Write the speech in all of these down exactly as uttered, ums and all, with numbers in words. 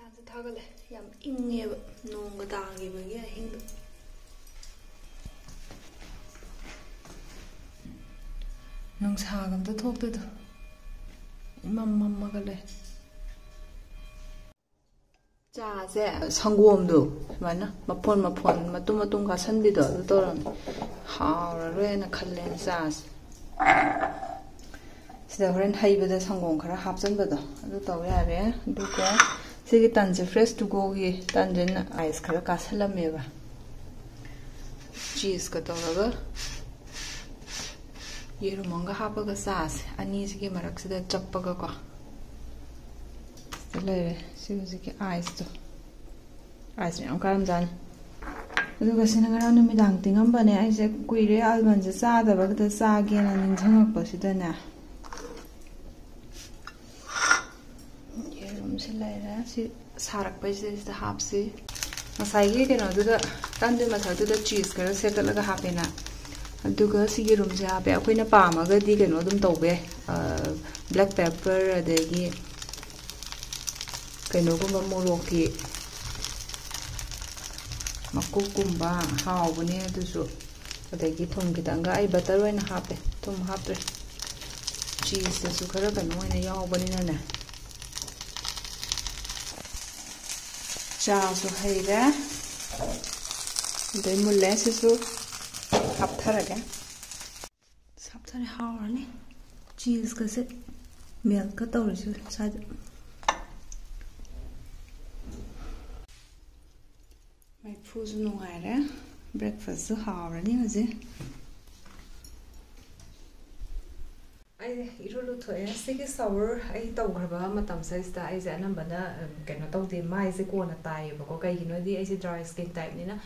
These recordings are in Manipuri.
ꯆꯥꯁꯦ ꯊꯥꯒꯠꯂꯦ꯫ ꯌꯥꯝ ꯏꯪꯉꯦꯕ, ꯅꯣꯡꯒ ꯇꯥꯈꯤꯕꯒꯤ ꯑꯍꯤꯡꯗꯣ꯫ ꯅꯨꯡꯁꯥꯒ ꯑꯝꯇ ꯊꯣꯛꯇꯦꯗ, ꯏꯃꯝ ꯃꯝꯃꯒ ꯂꯩ꯫ ꯆꯥꯁꯦ ꯁꯪꯒꯣꯝꯗꯣ ꯁꯨꯃꯥꯏꯅ ꯃꯐꯣꯟ ꯃꯐꯣꯟ, ꯃꯇꯨꯝ ꯃꯇꯨꯝ ꯀꯥꯁꯟꯕꯤꯗꯣ ꯑꯗꯨ ꯇꯧꯔꯝꯃꯦ꯫ ꯍꯥꯎꯔꯔꯣꯏꯅ ꯈꯜꯂꯦ ꯆꯥꯁꯦ꯫ ꯁꯤꯗ ꯍꯣꯔꯦꯟ ꯍꯩꯕꯗ ꯁꯪꯒꯣꯝ ꯈꯔ ꯍꯥꯞꯆꯟꯕꯗꯣ ꯑꯗꯨ ꯇꯧ ꯌꯥꯔꯦ꯫ ꯑꯗꯨꯒ ꯁꯤꯒꯤ ꯇꯟꯁꯦ Fresh to Goꯒꯤ ꯇꯟꯁꯤꯅ ꯑꯥꯏꯁ ꯈꯔ ꯀꯥꯁꯜꯂꯝꯃꯦꯕ꯫ ꯆꯤꯁꯀ ꯇꯧꯔꯒ ꯌꯦꯔꯨꯝ ꯑꯃꯒ ꯍꯥꯞꯄꯒ ꯆꯥꯁꯦ꯫ ꯑꯅꯤꯁꯤꯒꯤ ꯃꯔꯛꯁꯤꯗ ꯆꯞꯄꯒꯀꯣ꯫ ꯁꯤꯗ ꯂꯩꯔꯦ ꯁꯤ ꯍꯧꯖꯤꯛꯀꯤ ꯑꯥꯏꯁꯇꯣ꯫ ꯑꯥꯏꯁ ꯃꯌꯥꯝ ꯀꯥꯔꯝꯖꯥꯠꯅꯤ꯫ ꯑꯗꯨꯒ ꯁꯤꯅ ꯉꯔꯥꯡ ꯅꯨꯃꯤꯗꯥꯡ ꯇꯤꯡꯉꯝꯕꯅꯦ꯫ ꯑꯩꯁꯦ ꯀꯨꯏꯔꯦ ꯑꯜꯃꯟꯁꯦ ꯆꯥꯗꯕ, ꯈꯤꯇ ꯆꯥꯒꯦꯅ ꯅꯤꯡꯁꯤꯡꯉꯛꯄꯁꯤꯗꯅꯦ꯫ ꯌꯦꯔꯨꯝꯁꯦ ꯂꯩꯔꯦ꯫ ꯁꯤ ꯁꯥꯔꯛꯄꯩꯁꯤꯗ ꯁꯤꯗ ꯍꯥꯞꯁꯤ꯫ ꯉꯁꯥꯏꯒꯤ ꯀꯩꯅꯣꯗꯨꯗ, ꯇꯟꯗꯨꯒꯤ ꯃꯊꯛꯇꯨꯗ ꯆꯤꯁ ꯈꯔ ꯁꯦꯠꯇꯠꯂꯒ ꯍꯥꯞꯄꯦꯅ꯫ ꯑꯗꯨꯒ ꯁꯤ ꯌꯦꯔꯨꯝꯁꯦ ꯍꯥꯞꯄꯦ꯫ ꯑꯩꯈꯣꯏꯅ ꯄꯥꯝꯃꯒꯗꯤ ꯀꯩꯅꯣ ꯑꯗꯨꯝ ꯇꯧꯕ ꯌꯥꯏ꯫ ꯑ, black pepper, ꯑꯗꯒꯤ ꯀꯩꯅꯣꯒꯨꯝꯕ, ꯃꯣꯔꯣꯛꯀꯤ ꯃꯀꯨꯞꯀꯨꯝꯕ ꯍꯥꯎꯕꯅꯦ ꯑꯗꯨꯁꯨ꯫ ꯑꯗꯒꯤ ꯊꯨꯝ ꯈꯤꯇꯪꯒ, ꯑꯩ butter ꯑꯣꯏꯅ ꯍꯥꯞꯄꯦ, ꯊꯨꯝ ꯍꯥꯞꯇ꯭ꯔꯦ꯫ ꯆꯤꯁꯇꯁꯨ ꯈꯔ ꯀꯩꯅꯣ ꯑꯣꯏꯅ ꯌꯥꯎꯕꯅꯤꯅꯅꯦ꯫ ꯆꯥꯁꯨ ꯍꯩꯔꯦ, ꯑꯗꯩ ꯃꯨꯜꯂꯦ꯫ ꯁꯤꯁꯨ ꯍꯥꯞꯊꯔꯒꯦ꯫ ꯁꯥꯞꯊꯔꯦ, ꯍꯥꯎꯔꯅꯤ꯫ ꯆꯤꯁꯀꯁꯦ meltꯀ ꯇꯧꯔꯤꯁꯦ ꯁ꯭ꯋꯥꯏꯗ꯫ ꯃꯩꯐꯨꯁꯨ ꯅꯨꯡꯉꯥꯏꯔꯦ, breakfastꯁꯨ ꯍꯥꯎꯔꯅꯤ ꯍꯧꯖꯤꯛ꯫ ꯑꯩ ꯏꯔꯨ ꯂꯨꯊꯣꯛꯑꯦ꯫ ꯁꯤꯒꯤ shower ꯑꯩ ꯇꯧꯈ꯭ꯔꯕ ꯃꯇꯝꯁꯤꯗꯩꯁꯤꯗ ꯑꯩꯁꯦ ꯑꯅꯝꯕꯅ, ꯎꯝ, ꯀꯩꯅꯣ ꯇꯧꯗꯦ, ꯃꯥꯏꯁꯦ ꯀꯣꯟꯅ ꯇꯥꯏꯌꯦꯕꯀꯣ꯫ ꯀꯩꯒꯤꯅꯣꯗꯤ ꯑꯩꯁꯦ dry skin typeꯅꯤꯅ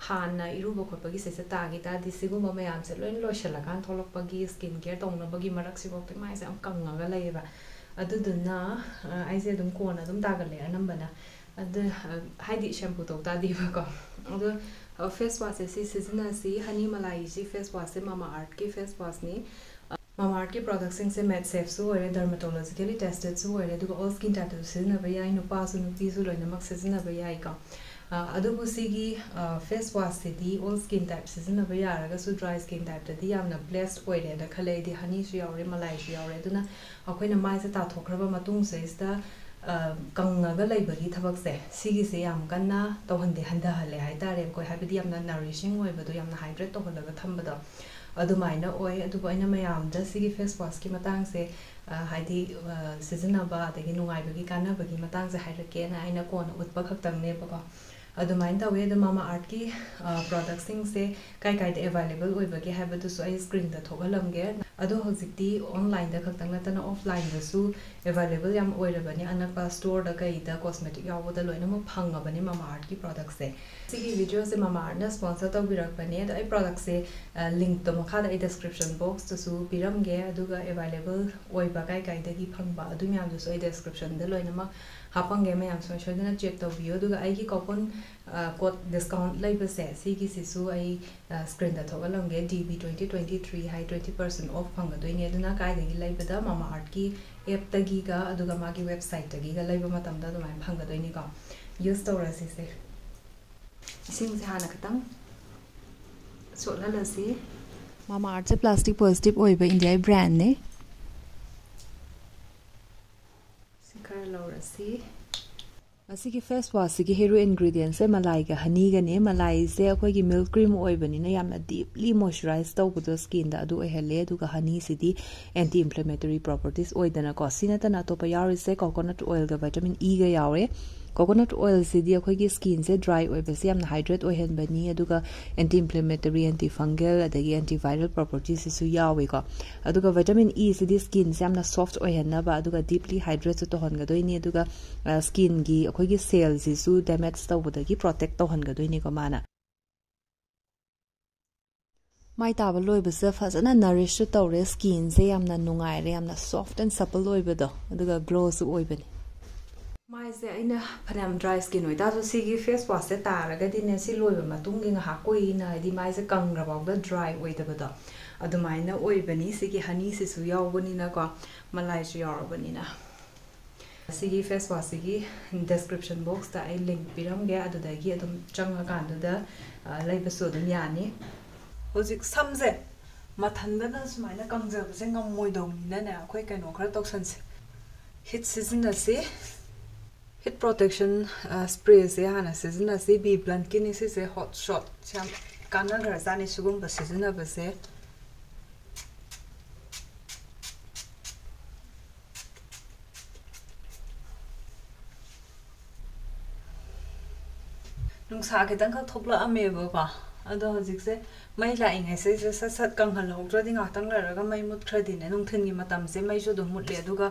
ꯍꯥꯟꯅ ꯏꯔꯨꯕ ꯈꯣꯠꯄꯒꯤ ꯁꯤꯗꯩꯁꯤꯗ ꯇꯥꯈꯤ ꯇꯥꯔꯗꯤ ꯁꯤꯒꯨꯝꯕ ꯃꯌꯥꯝꯁꯦ ꯂꯣꯏ ꯂꯣꯏꯁꯤꯜꯂꯀꯥꯟ ꯊꯣꯛꯂꯛꯄꯒꯤ, skin care ꯇꯧꯅꯕꯒꯤ ꯃꯔꯛꯁꯤꯐꯥꯎꯗ ꯃꯥꯏꯁꯦ ꯌꯥꯝ ꯀꯪꯉꯒ ꯂꯩꯌꯦꯕ꯫ ꯑꯗꯨꯗꯨꯅ, ꯑ, ꯑꯩꯁꯦ ꯑꯗꯨꯝ ꯀꯣꯟꯅ ꯑꯗꯨꯝ ꯇꯥꯒꯜꯂꯦ ꯑꯅꯝꯕꯅ꯫ ꯑꯗꯨ, ꯑ, ꯍꯥꯏꯗꯤ shampoo ꯇꯧ ꯇꯥꯗꯦꯕꯀꯣ꯫ ꯑꯗꯣ, ꯑ, face washꯁꯦ ꯁꯤ ꯁꯤꯖꯤꯟꯅꯁꯤ꯫ ꯍꯅꯤ ꯃꯂꯥꯏꯁꯤ face washꯁꯦ Mamaearthꯀꯤ face washꯅꯤ꯫ ꯃꯥꯃꯥꯑꯥꯔꯠꯀꯤ ꯄ꯭ꯔꯣꯗꯛꯁꯤꯡꯁꯦ ꯃꯦꯠ ꯁꯦꯐꯁꯨ ꯑꯣꯏꯔꯦ, ꯗꯔꯃꯥꯇꯣꯂꯣꯖꯤꯀꯦꯂꯤ ꯇꯦꯁꯇꯦꯗꯁꯨ ꯑꯣꯏꯔꯦ, ꯑꯗꯨꯒ ꯑꯣꯜ ꯁ꯭ꯀꯤꯟ ꯇꯥꯏꯞꯇꯁꯨ ꯁꯤꯖꯤꯟꯅꯕ ꯌꯥꯏ, ꯅꯨꯄꯥꯁꯨ ꯅꯨꯄꯤꯁꯨ ꯂꯣꯏꯅꯃꯛ ꯁꯤꯖꯤꯟꯅꯕ ꯌꯥꯏꯀꯣ꯫ ꯑ, ꯑꯗꯨꯕꯨ ꯁꯤꯒꯤ ꯐꯦꯁ ꯋꯥꯁꯁꯤꯗꯤ ꯑꯣꯜ ꯁ꯭ꯀꯤꯟ ꯇꯥꯏꯞ ꯁꯤꯖꯤꯟꯅꯕ ꯌꯥꯔꯒꯁꯨ ꯗ꯭ꯔꯥꯏ ꯁ꯭ꯀꯤꯟ ꯇꯥꯏꯞꯇꯗꯤ ꯌꯥꯝꯅ ꯕ꯭ꯂꯦꯁ ꯑꯣꯏꯔꯦꯅ ꯈꯜꯂꯦ꯫ ꯑꯩꯗꯤ ꯍꯅꯤꯁꯨ ꯌꯥꯎꯔꯦ, ꯃꯂꯥꯏꯁꯨ ꯌꯥꯎꯔꯦ, ꯑꯗꯨꯅ ꯑꯩꯈꯣꯏꯅ ꯃꯥꯏꯁꯦ ꯇꯥꯊꯣꯛꯈ꯭ꯔꯕ ꯃꯇꯨꯡꯁꯤꯗꯩꯁꯤꯗ ꯀꯪꯉꯒ ꯂꯩꯕꯒꯤ ꯊꯕꯛꯁꯦ ꯁꯤꯒꯤꯁꯦ ꯌꯥꯝ ꯀꯟꯅ ꯇꯧꯍꯟꯗꯦ, ꯍꯟꯊꯍꯜꯂꯦ ꯍꯥꯏꯇꯥꯔꯦ꯫ ꯑꯩꯈꯣꯏ ꯍꯥꯏꯕꯗꯤ ꯌꯥꯝꯅ ꯅꯔꯤꯁꯤꯡ ꯑꯣꯏꯕꯗꯣ, ꯌꯥꯝꯅ ꯍꯥꯏꯗ꯭ꯔꯦꯠ ꯇꯧꯍꯜꯂꯒ ꯊꯝꯕꯗꯣ ꯑꯗꯨꯃꯥꯏꯅ ꯑꯣꯏ꯫ ꯑꯗꯨꯕꯨ ꯑꯩꯅ ꯃꯌꯥꯝꯗ ꯁꯤꯒꯤ ꯐꯦꯁ ꯋꯥꯁꯀꯤ ꯃꯇꯥꯡꯁꯦ, ꯍꯥꯏꯗꯤ ꯁꯤꯖꯤꯟꯅꯕ ꯑꯗꯒꯤ ꯅꯨꯡꯉꯥꯏꯕꯒꯤ ꯀꯥꯟꯅꯕꯒꯤ ꯃꯇꯥꯡꯁꯦ ꯍꯥꯏꯔꯛꯀꯦꯅ ꯑꯩꯅ ꯀꯣꯟꯅ ꯎꯠꯄ ꯈꯛꯇꯪꯅꯦꯕꯀꯣ꯫ ꯑꯗꯨꯃꯥꯏꯅ ꯇꯧꯋꯦ꯫ ꯑꯗꯣ ꯃꯥꯃꯥ ꯑꯥꯔꯠꯀꯤ ꯄ꯭ꯔꯣꯗꯛꯁꯤꯡꯁꯦ ꯀꯥꯏ ꯀꯥꯏꯗ ꯑꯦꯕꯥꯏꯂꯦꯕꯜ ꯑꯣꯏꯕꯒꯦ ꯍꯥꯏꯕꯗꯨꯁꯨ ꯑꯩ ꯁ꯭ꯀ꯭ꯔꯤꯟꯗ ꯊꯣꯛꯍꯜꯂꯝꯒꯦ꯫ ꯑꯗꯣ ꯍꯧꯖꯤꯛꯇꯤ ꯑꯣꯟꯂꯥꯏꯟꯗ ꯈꯛꯇꯪ ꯅꯠꯇꯅ ꯑꯣꯐꯂꯥꯏꯟꯗꯁꯨ ꯑꯦꯕꯥꯏꯂꯦꯕꯜ ꯌꯥꯝ ꯑꯣꯏꯔꯕꯅꯤ꯫ ꯑꯅꯛꯄ ꯁ꯭ꯇꯣꯔꯗ ꯀꯩꯗ ꯀꯣꯁꯃꯦꯇꯤꯛ ꯌꯥꯎꯕꯗ ꯂꯣꯏꯅꯃꯛ ꯐꯪꯉꯕꯅꯤ ꯃꯥꯃꯥ ꯑꯥꯔꯠꯀꯤ ꯄ꯭ꯔꯣꯗꯛꯁꯦ꯫ ꯁꯤꯒꯤ ꯚꯤꯗꯤꯑꯣꯁꯦ ꯃꯥꯃꯥ ꯑꯥꯔꯠꯅ ꯁ꯭ꯄꯣꯟꯁꯔ ꯇꯧꯕꯤꯔꯛꯄꯅꯦ꯫ ꯑꯗꯣ ꯑꯩ ꯄ꯭ꯔꯣꯗꯛꯁꯦ ꯂꯤꯡꯛꯇꯣ ꯃꯈꯥꯗ ꯑꯩ ꯗꯤꯁꯀ꯭ꯔꯤꯞꯁꯟ ꯕꯣꯛꯁꯇꯁꯨ ꯄꯤꯔꯝꯒꯦ, ꯑꯗꯨꯒ ꯑꯦꯕꯥꯏꯂꯦꯕꯜ ꯑꯣꯏꯕ ꯀꯥꯏ ꯀꯥꯏꯗꯒꯤ ꯐꯪꯕ ꯑꯗꯨ ꯃꯌꯥꯝꯗꯨꯁꯨ ꯑꯩ ꯗꯤꯁꯀ꯭ꯔꯤꯞꯁꯟꯗ ꯂꯣꯏꯅꯃꯛ ꯍꯥꯞꯄꯝꯒꯦ꯫ ꯃꯌꯥꯝ ꯁꯨꯡꯁꯣꯏ ꯁꯣꯏꯗꯅ ꯆꯦꯛ ꯇꯧꯕꯤꯌꯨ꯫ ꯑꯗꯨꯒ ꯑꯩꯒꯤ ꯀꯣꯄꯟ ꯀꯣꯗ ꯗꯤꯁꯀꯥꯎꯟ ꯂꯩꯕꯁꯦ ꯁꯤꯒꯤꯁꯤꯁꯨ ꯑꯩ ꯁ꯭ꯀ꯭ꯔꯤꯟꯗ ꯊꯣꯛꯍꯜꯂꯝꯒꯦ꯫ D B twenty twenty three ꯍꯥꯏ ꯇ꯭ꯋꯦꯟꯇꯤ ꯄꯥꯔꯁꯦꯟ ꯑꯣꯐ ꯐꯪꯒꯗꯣꯏꯅꯦ꯫ ꯑꯗꯨꯅ ꯀꯥꯏꯗꯒꯤ ꯂꯩꯕꯗ? ꯃꯥꯃꯥ ꯑꯥꯔꯠꯀꯤ ꯑꯦꯞꯇꯒꯤꯒ ꯑꯗꯨꯒ ꯃꯥꯒꯤ ꯋꯦꯕꯁꯥꯏꯠꯇꯒꯤꯒ ꯂꯩꯕ ꯃꯇꯝꯗ ꯑꯗꯨꯃꯥꯏꯅ ꯐꯪꯒꯗꯣꯏꯅꯤꯀꯣ꯫ ꯌꯨꯁ ꯇꯧꯔꯁꯤꯁꯦ꯫ ꯏꯁꯤꯡꯁꯦ ꯍꯥꯟꯅ ꯈꯤꯇꯪ ꯆꯣꯠꯍꯜꯂꯁꯤ꯫ ꯃꯥꯃꯥ ꯑꯥꯔꯠꯁꯦ ꯄ꯭ꯂꯥꯁꯇꯤꯛ ꯄꯣꯖꯤꯇꯤꯚ ꯑꯣꯏꯕ ꯏꯟꯗꯤꯌꯥꯒꯤ ꯕ꯭ꯔꯥꯟꯅꯦ꯫ ꯁꯤ ꯈꯔ ꯂꯧꯔꯁꯤ꯫ ꯃꯁꯤꯒꯤ ꯐꯦꯁ ꯋꯥꯁꯁꯤꯒꯤ ꯍꯦꯔꯣ ꯏꯟꯒ꯭ꯔꯤꯗꯤꯌꯦꯟꯁꯦ ꯃꯂꯥꯏꯒ ꯍꯅꯤꯒꯅꯦ꯫ ꯃꯂꯥꯏꯁꯦ ꯑꯩꯈꯣꯏꯒꯤ ꯃꯤꯜꯛ ꯀ꯭ꯔꯤꯝ ꯑꯣꯏꯕꯅꯤꯅ ꯌꯥꯝꯅ ꯗꯤꯞꯂꯤ ꯃꯣꯏꯆꯔꯥꯏꯁ ꯇꯧꯕꯗꯣ ꯁ꯭ꯀꯤꯟꯗ ꯑꯗꯨ ꯑꯣꯏꯍꯜꯂꯦ, ꯑꯗꯨꯒ ꯍꯅꯤꯁꯤꯗꯤ ꯑꯦꯟꯇꯤ ꯏꯟꯐ꯭ꯂꯦꯃꯦꯇꯔꯤ ꯄ꯭ꯔꯣꯄꯔꯇꯤꯁ ꯑꯣꯏꯗꯅꯀꯣ꯫ ꯁꯤ ꯅꯠꯇꯅ ꯑꯇꯣꯞꯄ ꯌꯥꯎꯔꯤꯁꯦ ꯀꯣꯀꯣꯅꯠ ꯑꯣꯏꯜꯒ ꯚꯥꯏꯇꯥꯃꯤꯟ ꯏꯒ ꯌꯥꯎꯔꯦ꯫ ꯀꯣꯀꯣꯅꯠ ꯑꯣꯏꯜꯁꯤꯗꯤ ꯑꯩꯈꯣꯏꯒꯤ ꯁ꯭ꯀꯤꯟꯁꯦ ꯗ꯭ꯔꯥꯏ ꯑꯣꯏꯕꯁꯦ ꯌꯥꯝꯅ ꯍꯥꯏꯗ꯭ꯔꯦꯠ ꯑꯣꯏꯍꯟꯕꯅꯤ, ꯑꯗꯨꯒ ꯑꯦꯟꯇꯤ ꯏꯟꯐ꯭ꯂꯦꯃꯦꯇꯔꯤ, ꯑꯦꯟꯇꯤ ꯐꯪꯒꯦꯜ, ꯑꯗꯒꯤ ꯑꯦꯟꯇꯤ ꯚꯥꯏꯔꯦꯜ ꯄ꯭ꯔꯣꯄꯔꯇꯤꯁꯤꯁꯨ ꯌꯥꯎꯋꯦꯀꯣ꯫ ꯑꯗꯨꯒ ꯚꯥꯏꯇꯥꯃꯤꯟ ꯏꯁꯤꯗꯤ ꯁ꯭ꯀꯤꯟꯁꯦ ꯌꯥꯝꯅ ꯁꯣꯐ꯭ꯠ ꯑꯣꯏꯍꯟꯅꯕ, ꯑꯗꯨꯒ ꯗꯤꯞꯂꯤ ꯍꯥꯏꯗ꯭ꯔꯦꯠꯁꯨ ꯇꯧꯍꯟꯒꯗꯣꯏꯅꯤ, ꯑꯗꯨꯒ ꯁ꯭ꯀꯤꯟꯒꯤ ꯑꯩꯈꯣꯏꯒꯤ ꯁꯦꯜꯁꯤꯁꯨ ꯗꯦꯃꯦꯖ ꯇꯧꯕꯗꯒꯤ ꯄ꯭ꯔꯣꯇꯦꯛ ꯇꯧꯍꯟꯒꯗꯣꯏꯅꯤꯀꯣ ꯃꯥꯅ꯫ ꯃꯥꯏ ꯇꯥꯕ ꯂꯣꯏꯕꯁꯤꯗ ꯐꯖꯅ ꯅꯔꯤꯁꯁꯨ ꯇꯧꯔꯦ, ꯁ꯭ꯀꯤꯟꯁꯦ ꯌꯥꯝꯅ ꯅꯨꯡꯉꯥꯏꯔꯦ, ꯌꯥꯝꯅ ꯁꯣꯐ꯭ꯠ ꯑꯦꯟ ꯁꯄꯜ ꯑꯣꯏꯕꯗꯣ, ꯑꯗꯨꯒ ꯒ꯭ꯂꯣꯁꯨ ꯑꯣꯏꯕꯅꯤ꯫ ꯃꯥꯏꯁꯦ ꯑꯩꯅ ꯐꯅꯌꯥꯝ ꯗ꯭ꯔꯥꯏ ꯁ꯭ꯀꯤꯟ ꯑꯣꯏꯇꯥꯔꯁꯨ ꯁꯤꯒꯤ ꯐꯦꯁ ꯋꯥꯁꯁꯦ ꯇꯥꯔꯒꯗꯤꯅꯦ, ꯁꯤ ꯂꯣꯏꯕ ꯃꯇꯨꯡꯒꯤ ꯉꯥꯏꯍꯥꯛ ꯀꯨꯏꯅ, ꯍꯥꯏꯗꯤ ꯃꯥꯏꯁꯦ ꯀꯪꯈ꯭ꯔꯐꯥꯎꯗ ꯗ꯭ꯔꯥꯏ ꯑꯣꯏꯗꯕꯗꯣ, ꯑꯗꯨꯃꯥꯏꯅ ꯑꯣꯏꯕꯅꯤ꯫ ꯁꯤꯒꯤ ꯍꯅꯤꯁꯤꯁꯨ ꯌꯥꯎꯕꯅꯤꯅꯀꯣ, ꯃꯂꯥꯏꯁꯨ ꯌꯥꯎꯔꯕꯅꯤꯅ꯫ ꯁꯤꯒꯤ ꯐꯦꯁ ꯋꯥꯁꯁꯤꯒꯤ ꯗꯤꯁꯀ꯭ꯔꯤꯞꯁꯟ ꯕꯣꯛꯁꯇ ꯑꯩ ꯂꯤꯡ ꯄꯤꯔꯝꯒꯦ, ꯑꯗꯨꯗꯒꯤ ꯑꯗꯨꯝ ꯆꯪꯉꯀꯥꯟꯗꯨꯗ, ꯑ, ꯂꯩꯕꯁꯨ ꯑꯗꯨꯝ ꯌꯥꯅꯤ꯫ ꯍꯧꯖꯤꯛ ꯁꯝꯁꯦ ꯃꯊꯟꯗꯅ ꯁꯨꯃꯥꯏꯅ ꯀꯪꯖꯕꯁꯦ ꯉꯝꯃꯣꯏꯗꯧꯅꯤꯅꯅꯦ, ꯑꯩꯈꯣꯏ ꯀꯩꯅꯣ ꯈꯔ ꯇꯧꯁꯟꯁꯦ꯫ ꯍꯤꯠ ꯁꯤꯖꯤꯟꯅꯁꯤ꯫ ꯍꯤꯠ ꯄ꯭ꯔꯣꯇꯦꯛꯁꯟ, ꯑ, ꯁ꯭ꯄ꯭ꯔꯦꯁꯦ ꯍꯥꯟꯅ ꯁꯤꯖꯤꯟꯅꯁꯤ꯫ ꯕꯤ ꯕ꯭ꯂꯟꯀꯤꯅꯤ ꯁꯤꯁꯦ, ꯍꯣꯠ ꯁꯣꯠꯁꯦ ꯌꯥꯝ ꯀꯥꯟꯅꯈ꯭ꯔꯖꯥꯠꯅꯤ ꯁꯤꯒꯨꯝꯕ ꯁꯤꯖꯤꯟꯅꯕꯁꯦ꯫ ꯅꯨꯡꯁꯥ ꯈꯤꯇꯪꯈꯛ ꯊꯣꯛꯂꯛꯑꯝꯃꯦꯕꯀꯣ, ꯑꯗꯣ ꯍꯧꯖꯤꯛꯁꯦ ꯃꯩ ꯂꯥꯛꯏꯉꯩꯁꯤꯗ ꯁꯠ ꯁꯠ ꯀꯪꯍꯜꯍꯧꯗ꯭ꯔꯗꯤ ꯉꯥꯛꯇꯪ ꯂꯩꯔꯒ ꯃꯩ ꯃꯨꯠꯈ꯭ꯔꯗꯤꯅꯦ, ꯅꯨꯡꯊꯤꯜꯒꯤ ꯃꯇꯝꯁꯦ ꯃꯩꯁꯨ ꯑꯗꯨꯝ ꯃꯨꯠꯂꯦ꯫ ꯑꯗꯨꯒ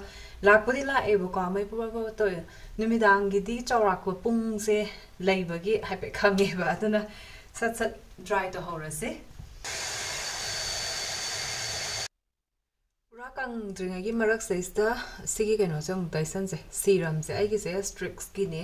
ꯂꯥꯛꯄꯨꯗꯤ ꯂꯥꯛꯑꯦꯕꯀꯣ, ꯃꯩ ꯄꯨꯕ ꯄꯨꯕ ꯇꯧꯋꯦ꯫ ꯅꯨꯃꯤꯗꯥꯡꯒꯤꯗꯤ ꯆꯥꯎꯔꯥꯛꯄ ꯄꯨꯡꯁꯦ ꯂꯩꯕꯒꯤ ꯍꯥꯏꯐꯦꯠ ꯈꯪꯉꯦꯕ, ꯑꯗꯨꯅ ꯁꯠ ꯁꯠ ꯗ꯭ꯔꯥꯏ ꯇꯧꯍꯧꯔꯁꯤ꯫ ꯄꯨꯔꯥ ꯀꯪꯗ꯭ꯔꯤꯉꯩꯒꯤ ꯃꯔꯛꯁꯤꯗꯩꯁꯤꯗ ꯁꯤꯒꯤ ꯀꯩꯅꯣꯁꯦ ꯑꯃꯨꯛ ꯇꯩꯁꯟꯁꯦ, ꯁꯤꯔꯝꯁꯦ꯫ ꯑꯩꯒꯤꯁꯦ ꯁ꯭ꯇ꯭ꯔꯤꯛꯁꯀꯤꯅꯦ꯫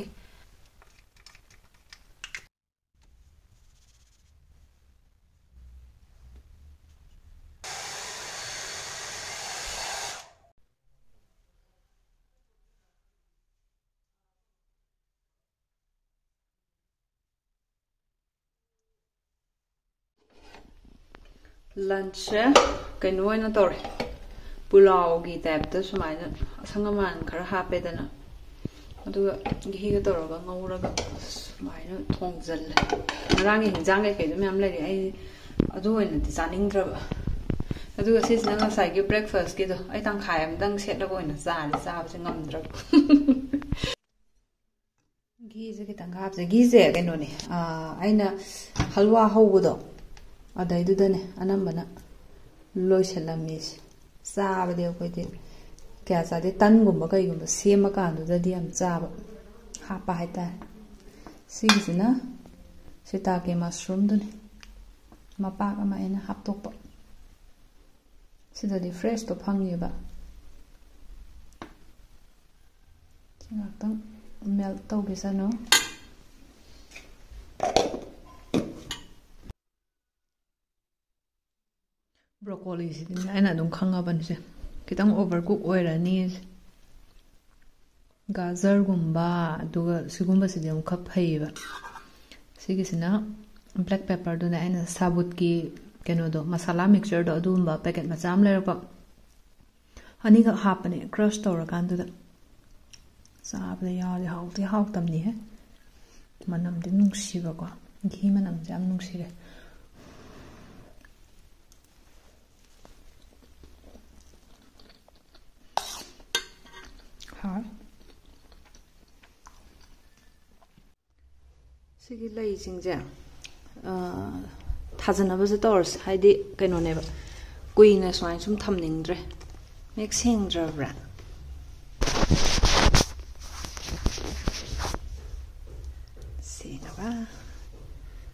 ꯂꯟꯁꯁꯦ ꯀꯩꯅꯣ ꯑꯣꯏꯅ ꯇꯧꯔꯦ, ꯄꯨꯂꯥꯎꯒꯤ ꯇꯥꯏꯞꯇ ꯁꯨꯃꯥꯏꯅ ꯑꯁꯪ ꯑꯃꯥꯟ ꯈꯔ ꯍꯥꯞꯄꯦꯗꯅ, ꯑꯗꯨꯒ ꯘꯤꯒ ꯇꯧꯔꯒ ꯉꯧꯔꯒ ꯁꯨꯃꯥꯏꯅ ꯊꯣꯡꯖꯜꯂꯦ꯫ ꯉꯔꯥꯡꯒꯤ ꯍꯤꯟꯖꯥꯡ ꯀꯩꯀꯩꯗꯣ ꯃꯌꯥꯝ ꯂꯩꯔꯤ, ꯑꯩ ꯑꯗꯨ ꯑꯣꯏꯅꯗꯤ ꯆꯥꯅꯤꯡꯗ꯭ꯔꯕ꯫ ꯑꯗꯨꯒ ꯁꯤꯁꯤꯅ ꯉꯁꯥꯏꯒꯤ ꯕ꯭ꯔꯦꯛꯐꯥꯁꯀꯤꯗꯣ ꯑꯩ ꯇꯪꯈꯥꯏ ꯑꯃꯗꯪ ꯁꯦꯠꯂꯒ ꯑꯣꯏꯅ ꯆꯥꯔꯦ, ꯆꯥꯕꯁꯦ ꯉꯝꯗ꯭ꯔꯕ꯫ ꯘꯤꯁꯦ ꯈꯤꯇꯪꯒ ꯍꯥꯞꯁꯦ꯫ ꯘꯤꯁꯦ ꯀꯩꯅꯣꯅꯦ, ꯑꯥ, ꯑꯩꯅ ꯍꯜꯋꯥ ꯍꯧꯕꯗꯣ ꯑꯗꯩꯗꯨꯗꯅꯦ ꯑꯅꯝꯕꯅ ꯂꯣꯏꯁꯤꯜꯂꯝꯃꯤꯁꯦ꯫ ꯆꯥꯕꯗꯤ ꯑꯩꯈꯣꯏꯗꯤ ꯀꯌꯥ ꯆꯥꯗꯦ, ꯇꯟꯒꯨꯝꯕ ꯀꯩꯒꯨꯝꯕ ꯁꯦꯝꯃꯀꯥꯟꯗꯨꯗꯗꯤ ꯌꯥꯝ ꯆꯥꯕ, ꯍꯥꯞꯄ ꯍꯥꯏꯇꯥꯔꯦ꯫ ꯁꯤꯒꯤꯁꯤꯅ ꯁꯤꯇꯥꯀꯦ ꯃꯁꯔꯨꯝꯗꯨꯅꯤ, ꯃꯄꯥꯛ ꯑꯃ ꯑꯩꯅ ꯍꯥꯞꯇꯣꯛꯄ꯫ ꯁꯤꯗꯗꯤ ꯐ꯭ꯔꯦꯁꯇꯣ ꯐꯪꯉꯦꯕ꯫ ꯁꯤ ꯉꯥꯛꯇꯪ ꯃꯦꯜꯠ ꯇꯧꯈꯤꯁꯅꯨ꯫ ꯀꯣꯂꯤꯁꯤꯗꯤꯅꯦ ꯑꯩꯅ ꯑꯗꯨꯝ ꯈꯪꯉꯕꯅꯤꯁꯦ, ꯈꯤꯇꯪ ꯑꯣꯚꯔ ꯀꯨꯛ ꯑꯣꯏꯔꯅꯤ꯫ ꯒꯥꯖꯔꯒꯨꯝꯕ ꯑꯗꯨꯒ ꯁꯤꯒꯨꯝꯕꯁꯤꯗꯤ ꯑꯃꯨꯛ ꯈꯔ ꯐꯩꯌꯦꯕ꯫ ꯁꯤꯒꯤꯁꯤꯅ ꯕ꯭ꯂꯦꯛ ꯄꯦꯄꯔꯗꯨꯅꯦ, ꯑꯩꯅ ꯁꯥꯕꯨꯠꯀꯤ ꯀꯩꯅꯣꯗꯣ, ꯃꯁꯥꯂꯥ ꯃꯤꯛꯆꯔꯗꯣ, ꯑꯗꯨꯒꯨꯝꯕ ꯄꯦꯀꯦꯠ ꯃꯆꯥ ꯑꯃ ꯂꯩꯔꯛꯄ꯫ ꯑꯅꯤꯈꯛ ꯍꯥꯞꯄꯅꯦ ꯀ꯭ꯔꯁ ꯇꯧꯔꯀꯥꯟꯗꯨꯗ꯫ ꯆꯥꯕꯗ ꯌꯥꯎꯔꯗꯤ ꯍꯥꯎꯗꯤ ꯍꯥꯎꯇꯕꯅꯤꯍꯦ꯫ ꯃꯅꯝꯗꯤ ꯅꯨꯡꯁꯤꯕꯀꯣ, ꯘꯤ ꯃꯅꯝꯁꯦ ꯌꯥꯝ ꯅꯨꯡꯁꯤꯔꯦ꯫ ꯍꯥꯎ꯫ ꯁꯤꯒꯤ ꯂꯩꯁꯤꯡꯁꯦ, ꯑ, ꯊꯥꯖꯅꯕꯁꯦ ꯇꯧꯔꯁꯦ꯫ ꯍꯥꯏꯗꯤ ꯀꯩꯅꯣꯅꯦꯕ, ꯀꯨꯏꯅ ꯁꯨꯃꯥꯏꯅ ꯁꯨꯝ ꯊꯝꯅꯤꯡꯗ꯭ꯔꯦ꯫ ꯃꯌꯦꯛ ꯁꯦꯡꯗ꯭ꯔꯕ꯭ꯔꯥ? ꯁꯦꯡꯉꯕ?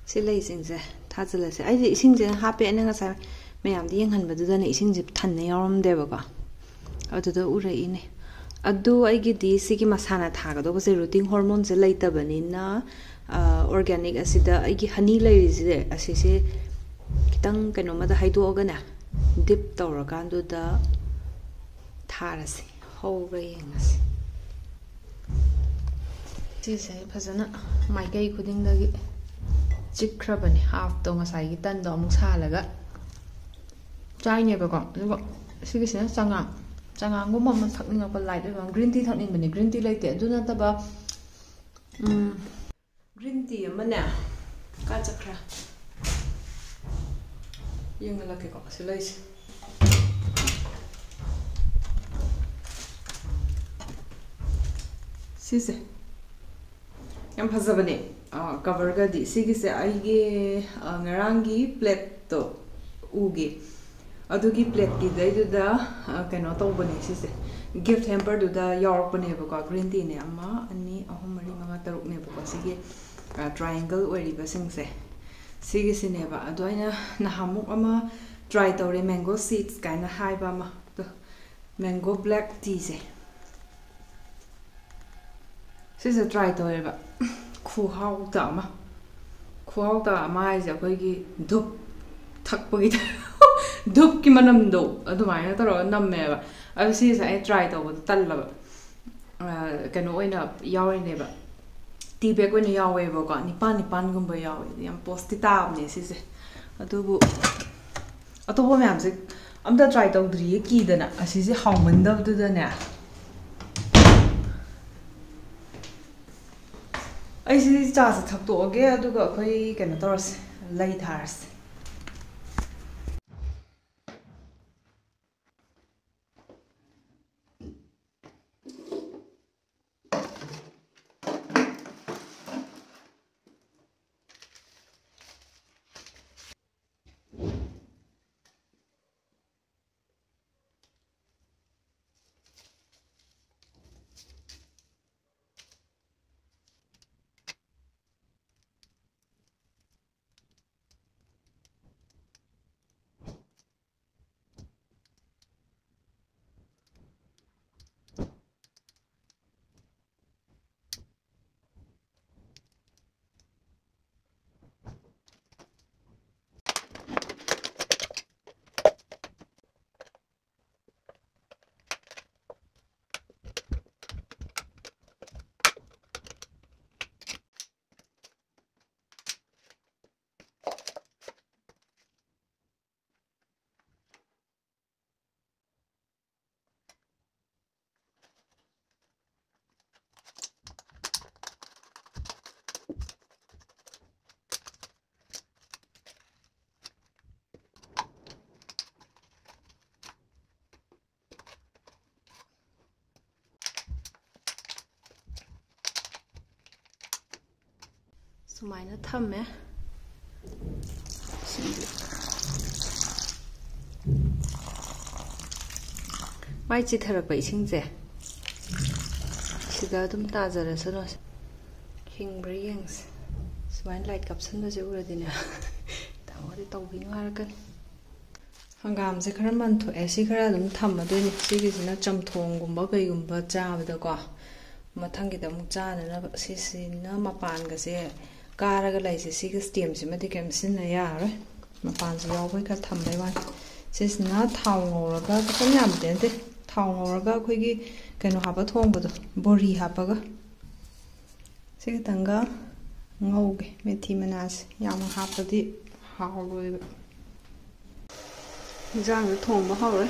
ꯁꯤ ꯂꯩꯁꯤꯡꯁꯦ ꯊꯥꯖꯤꯜꯂꯁꯦ꯫ ꯑꯩꯁꯦ ꯏꯁꯤꯡꯁꯦ ꯍꯥꯞꯄꯦ, ꯑꯩꯅ ꯉꯁꯥꯏ ꯃꯌꯥꯝꯗ ꯌꯦꯡꯍꯟꯕꯗꯨꯗꯅꯦ ꯏꯁꯤꯡꯁꯦ ꯊꯟꯅ ꯌꯥꯎꯔꯝꯗꯦꯕꯀꯣ, ꯑꯗꯨꯗ ꯎꯔꯛꯏꯅꯦ꯫ ꯑꯗꯨ ꯑꯩꯒꯤꯗꯤ ꯁꯤꯒꯤ ꯃꯁꯥꯅ ꯊꯥꯒꯗꯧꯕꯁꯦ, ꯔꯨꯇꯤꯟ ꯍꯣꯔꯃꯣꯟꯁꯦ ꯂꯩꯇꯕꯅꯤꯅ, ꯑꯣꯔꯒꯥꯅꯤꯛ ꯑꯁꯤꯗ ꯑꯩꯒꯤ ꯍꯅꯤ ꯂꯩꯔꯤꯁꯦ, ꯑꯁꯤꯁꯦ ꯈꯤꯇꯪ ꯀꯩꯅꯣꯃꯗ ꯍꯩꯗꯣꯛꯑꯒꯅꯦ, ꯗꯤꯞ ꯇꯧꯔꯀꯥꯟꯗꯨꯗ ꯊꯥꯔꯁꯤ, ꯍꯧꯕ꯭ꯔꯥ ꯌꯦꯡꯉꯁꯤ꯫ ꯁꯤꯁꯦ ꯑꯩ ꯐꯖꯅ ꯃꯥꯏꯀꯩ ꯈꯨꯗꯤꯡꯗꯒꯤ ꯆꯤꯛꯈ꯭ꯔꯕꯅꯦ꯫ ꯍꯥꯐꯇꯣ ꯉꯁꯥꯏꯒꯤ ꯇꯟꯗꯣ ꯑꯃꯨꯛ ꯁꯥꯍꯜꯂꯒ ꯆꯥꯏꯅꯦꯕꯀꯣ꯫ ꯑꯗꯨꯒ ꯁꯤꯒꯤꯁꯤꯅ ꯆꯉꯥꯡ, ꯆꯉꯥꯡꯒꯨꯝꯕ ꯑꯃ ꯊꯛꯅꯤꯡꯉꯛꯄ, ꯂꯥꯏꯠ ꯑꯣꯏꯕ ꯑꯃ꯫ ꯒ꯭ꯔꯤꯟ ꯇꯤ ꯊꯛꯅꯤꯡꯕꯅꯦ꯫ ꯒ꯭ꯔꯤꯟ ꯇꯤ ꯂꯩꯇꯦ꯫ ꯑꯗꯨ ꯅꯠꯇꯕ, ꯎꯝ, ꯒ꯭ꯔꯤꯟ ꯇꯤ ꯑꯃꯅꯦ꯫ ꯀꯥꯏ ꯆꯠꯈ꯭ꯔꯦ? ꯌꯦꯡꯍꯜꯂꯛꯀꯦꯀꯣ, ꯁꯤ ꯂꯩꯁꯦ꯫ ꯁꯤꯁꯦ ꯌꯥꯝ ꯐꯖꯕꯅꯦ, ꯑ, ꯀꯕꯔꯒꯗꯤ꯫ ꯁꯤꯒꯤꯁꯦ ꯑꯩꯒꯤ, ꯑ, ꯉꯔꯥꯡꯒꯤ ꯄ꯭ꯂꯦꯠꯇꯣ, ꯎꯒꯤ, ꯑꯗꯨꯒꯤ ꯄ꯭ꯂꯦꯠꯀꯤꯗꯩꯗꯨꯗ, ꯑ, ꯀꯩꯅꯣ ꯇꯧꯕꯅꯦ ꯁꯤꯁꯦ, ꯒꯤꯐ ꯍꯦꯝꯄꯔꯗꯨꯗ ꯌꯥꯎꯔꯛꯄꯅꯦꯕꯀꯣ꯫ ꯒ꯭ꯔꯤꯟ ꯇꯤꯅꯦ, ꯑꯃ, ꯑꯅꯤ, ꯑꯍꯨꯝ, ꯃꯔꯤ, ꯃꯉꯥ, ꯇꯔꯨꯛꯅꯦꯕꯀꯣ꯫ ꯁꯤꯒꯤ, ꯑ, ꯇ꯭ꯔꯥꯏꯌꯦꯡꯒꯜ ꯑꯣꯏꯔꯤꯕꯁꯤꯡꯁꯦ, ꯁꯤꯒꯤꯁꯤꯅꯦꯕ꯫ ꯑꯗꯣ ꯑꯩꯅ ꯅꯍꯥꯟꯃꯨꯛ ꯑꯃ ꯇ꯭ꯔꯥꯏ ꯇꯧꯔꯦ, ꯃꯦꯡꯒꯣ ꯁꯤꯗꯁ ꯀꯥꯏꯅ ꯍꯥꯏꯕ ꯑꯃ, ꯑꯗꯣ ꯃꯦꯡꯒꯣ ꯕ꯭ꯂꯦꯛ ꯇꯤꯁꯦ꯫ ꯁꯤꯁꯦ ꯇ꯭ꯔꯥꯏ ꯇꯧꯋꯦꯕ꯫ ꯈꯨꯍꯥꯎꯇ ꯑꯃ꯫ ꯈꯨꯍꯥꯎꯇ ꯑꯃ ꯍꯥꯏꯁꯦ ꯑꯩꯈꯣꯏꯒꯤ ꯙꯨꯞ ꯊꯛꯄꯒꯤ ꯙꯨꯞꯀꯤ ꯃꯅꯝꯗꯣ ꯑꯗꯨꯃꯥꯏꯅ ꯇꯧꯔꯒ ꯅꯝꯃꯦꯕ꯫ ꯑꯗꯣ ꯁꯤꯁꯦ ꯑꯩ ꯇ꯭ꯔꯥꯏ ꯇꯧꯕꯗꯣ ꯇꯜꯂꯕ꯫ ꯑ, ꯀꯩꯅꯣ ꯑꯣꯏꯅ ꯌꯥꯎꯔꯤꯅꯦꯕ, ꯇꯤ ꯕꯦꯛ ꯑꯣꯏꯅ ꯌꯥꯎꯋꯦꯕꯀꯣ꯫ ꯅꯤꯄꯥꯟ ꯅꯤꯄꯥꯟꯒꯨꯝꯕ ꯌꯥꯎꯋꯦ꯫ ꯌꯥꯝ ꯄꯣꯁꯇꯤ ꯇꯥꯕꯅꯦ ꯁꯤꯁꯦ꯫ ꯑꯗꯨꯕꯨ ꯑꯇꯣꯞꯄ ꯃꯌꯥꯝꯁꯦ ꯑꯝꯇ ꯇ꯭ꯔꯥꯏ ꯇꯧꯗ꯭ꯔꯤꯌꯦ, ꯀꯤꯗꯅ꯫ ꯑꯁꯤꯁꯦ ꯍꯥꯎꯃꯟꯗꯕꯗꯨꯗꯅꯦ꯫ ꯑꯩꯁꯤ ꯆꯥꯁꯦ ꯊꯛꯇꯣꯛꯑꯒꯦ, ꯑꯗꯨꯒ ꯑꯩꯈꯣꯏ ꯀꯩꯅꯣ ꯇꯧꯔꯁꯦ, ꯂꯩ ꯊꯥꯔꯁꯦ꯫ ꯁꯨꯃꯥꯏꯅ ꯊꯝꯃꯦ꯫ ꯃꯥꯏ ꯆꯤꯊꯔꯛꯄ ꯏꯁꯤꯡꯁꯦ ꯁꯤꯗ ꯑꯗꯨꯝ ꯇꯥꯖꯔꯁꯅꯨ꯫ ꯍꯤꯡꯕ꯭ꯔꯥ ꯌꯦꯡꯁꯦ꯫ ꯁꯨꯃꯥꯏꯅ ꯂꯥꯏꯠ ꯀꯥꯞꯁꯟꯕꯁꯦ ꯎꯔꯗꯤꯅꯦ, ꯇꯥꯃꯣꯗꯤ ꯇꯧꯕꯤꯅꯨ ꯍꯥꯏꯔꯛꯀꯅꯤ꯫ ꯍꯪꯒꯥꯝꯁꯦ ꯈꯔ ꯃꯟꯊꯣꯛꯑꯦ꯫ ꯁꯤ ꯈꯔ ꯑꯗꯨꯝ ꯊꯝꯃꯗꯣꯏꯅꯤ꯫ ꯁꯤꯒꯤꯁꯤꯅ ꯆꯝꯊꯣꯡꯒꯨꯝꯕ ꯀꯩꯒꯨꯝꯕ ꯆꯥꯕꯗꯀꯣ, ꯃꯊꯪꯒꯤꯗ ꯑꯃꯨꯛ ꯆꯥꯅꯅꯕ꯫ ꯁꯤꯁꯤꯅ ꯃꯄꯥꯟꯒꯁꯦ ꯀꯥꯔꯒ ꯂꯩꯁꯦ꯫ ꯁꯤꯒꯤ ꯁ꯭ꯇꯦꯝꯁꯤꯃꯗꯤ ꯀꯩꯝ ꯁꯤꯖꯤꯟꯅ ꯌꯥꯔꯔꯣꯏ꯫ ꯃꯄꯥꯟꯁꯦ ꯌꯥꯎꯕꯩ ꯈꯔ ꯊꯝꯕꯩ ꯋꯥꯅꯤ꯫ ꯁꯤꯁꯤꯅ ꯊꯥꯎ ꯉꯧꯔꯒ, ꯈꯤꯇꯪ ꯌꯥꯝꯕꯗꯤ ꯅꯠꯇꯦ, ꯊꯥꯎ ꯉꯧꯔꯒ ꯑꯩꯈꯣꯏꯒꯤ ꯀꯩꯅꯣ ꯍꯥꯞꯄ ꯊꯣꯡꯕꯗꯣ, ꯕꯣꯔꯤ ꯍꯥꯞꯄꯒ꯫ ꯁꯤ ꯈꯤꯇꯪꯒ ꯉꯧꯒꯦ, ꯃꯦꯊꯤ ꯃꯅꯥꯁꯦ ꯌꯥꯝꯅ ꯍꯥꯞꯄꯗꯤ ꯍꯥꯎꯔꯣꯏꯕ꯫ ꯏꯟꯖꯥꯡꯁꯦ ꯊꯣꯡꯕ ꯍꯧꯔꯦ꯫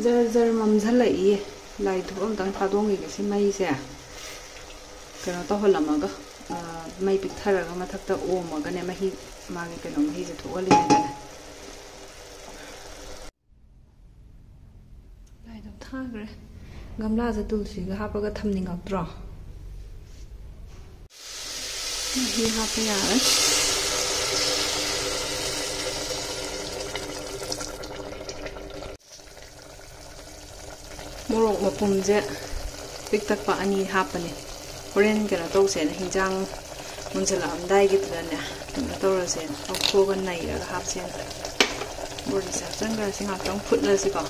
ꯖꯔ ꯖꯔ ꯃꯝꯁꯤꯜꯂꯛꯏꯌꯦ꯫ ꯂꯥꯏ ꯙꯨꯞ ꯑꯝꯇꯪ ꯊꯥꯗꯣꯛꯈꯤꯒꯦ꯫ ꯁꯤ ꯃꯩꯁꯦ ꯀꯩꯅꯣ ꯇꯧꯍꯜꯂꯝꯃꯒ, ꯑ, ꯃꯩ ꯄꯤꯛꯊꯔꯒ ꯃꯊꯛꯇ ꯑꯣꯝꯃꯒꯅꯦ, ꯃꯍꯤ, ꯃꯥꯒꯤ ꯀꯩꯅꯣ ꯃꯍꯤꯁꯦ ꯊꯣꯛꯍꯜꯂꯤꯉꯩꯗꯅꯦ꯫ ꯂꯥꯏ ꯙꯨꯞ ꯊꯥꯈ꯭ꯔꯦ꯫ ꯒꯝꯂꯥꯁꯦ ꯇꯨꯜꯁꯤꯒ ꯍꯥꯞꯄꯒ ꯊꯝꯅꯤꯡꯉꯛꯇ꯭ꯔꯣ? ꯃꯍꯤ ꯍꯥꯞꯄ ꯌꯥꯔꯦ꯫ ꯃꯣꯔꯣꯛ ꯃꯄꯨꯝꯁꯦ ꯄꯤꯛꯇꯛꯄ ꯑꯅꯤ ꯍꯥꯞꯄꯅꯤ꯫ ꯍꯣꯔꯦꯟ ꯀꯩꯅꯣ ꯇꯧꯁꯦꯅ, ꯍꯤꯟꯖꯥꯡ ꯃꯨꯟꯖꯜꯂꯛꯑꯝꯗꯥꯏꯒꯤꯗꯨꯗꯅꯦ, ꯀꯩꯅꯣ ꯇꯧꯔꯁꯦꯅ, ꯂꯧꯊꯣꯛꯑꯒ ꯅꯩꯔꯒ ꯍꯥꯞꯁꯦꯅ꯫ ꯕꯣꯔꯤꯁꯦ ꯍꯥꯞꯆꯟꯈ꯭ꯔꯁꯤ, ꯉꯥꯛꯇꯪ ꯐꯨꯠꯂꯁꯤꯀꯣ꯫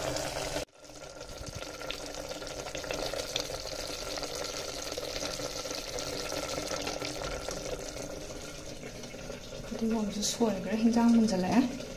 ꯐꯗꯤꯒꯣꯝꯁꯨ ꯁꯣꯏꯈ꯭ꯔꯦ, ꯍꯤꯟꯖꯥꯡ ꯃꯨꯟꯖꯜꯂꯛꯑꯦ꯫